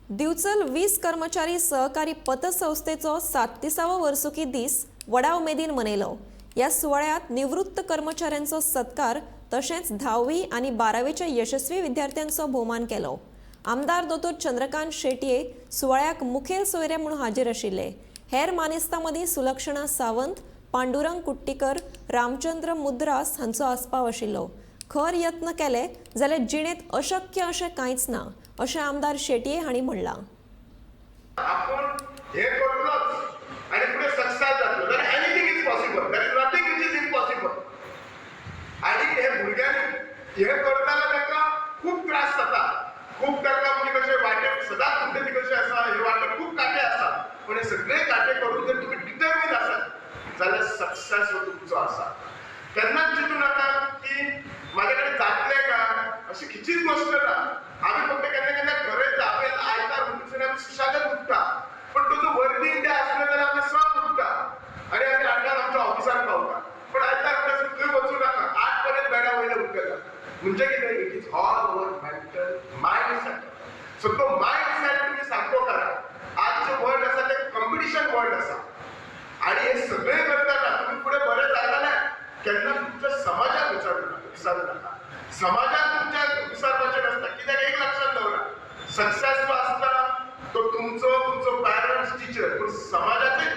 दिवचल वीज कर्मचारी सहकारी पतसंस्थेचो सात्तिसावो वर्सुकी दीस व्हडा उमेदीन मनयलो. ह्या सुवाळ्यांत निवृत्त कर्मचाऱ्यांचो सत्कार तशेंच धावी आनी बारावेच्या यशस्वी विद्यार्थ्यांचो भोवमान केलो. आमदार दोतोर चंद्रकांत शेटये सुवाळ्याक मुखेल सोयरे म्हूण हाजीर आशिल्ले. हेर मानेस्तां मदीं सुलक्षणा सावंत, पांडुरंग कुट्टीकर, रामचंद्र मुद्रास हांचो आस्पाव आशिल्लो. खर यत्न केले जाल्यार जिणेंत अशक्य अशें कांयच ना, अशें आमदार शेटये हांणी म्हणलां. आपण हे करतलोच आणि फुडें सक्सेस जातलो जाल्यार anything is possible. There is nothing which is impossible. आणि हे भुरग्यांनी हे करतना तांकां खूब त्रास जाता, खूब तांकां, म्हणजे कशें, वाटेक सदांच म्हणटा ती कशें आसा, हे वाटेक खूब कांटे आसा. पण हे सगळे कांटे करून जर तुमी डिटर्मीन आसात जाल्यार सक्सेस हो तुमचो आसा. केन्नाच चिंतू नाका की म्हाजे कडेन जातलें का. अशी खंयचीच गोश्ट ना. आमी फक्त केन्ना केन्ना घरा आमी आयतार म्हणून आमी सुशेगाद उठ्ठा, पण तो जो वर्किंग डे आसलो जाल्यार आमी 6 उठ्ठा आनी आमी 8 आमच्या ऑफिसान पावता. पण आयतार म्हणल्यार थंय वचूं नाका, 8 पर्यंत बेडा वयले उठ्ठा. म्हणजे कितें, it is all our mental mind set. So तो मायंड सेट तुमी सारको करा. आज जे वर्ल्ड आसा ते कॉम्पिटिशन वर्ल्ड आसा आणि हे सगळे करताना तुम्ही पुढे बरे जाताले. केन्ना तुमच्या समाजाक विचारू नाका, विसारू नाका. समाजाक तुमच्या विसरपाचें नासता. कित्याक, एक लक्षात दवरा, सक्सेस जो आसता तो तुमचो, तुमचो पॅरंट्स, टिचर, पूण समाजाचोय.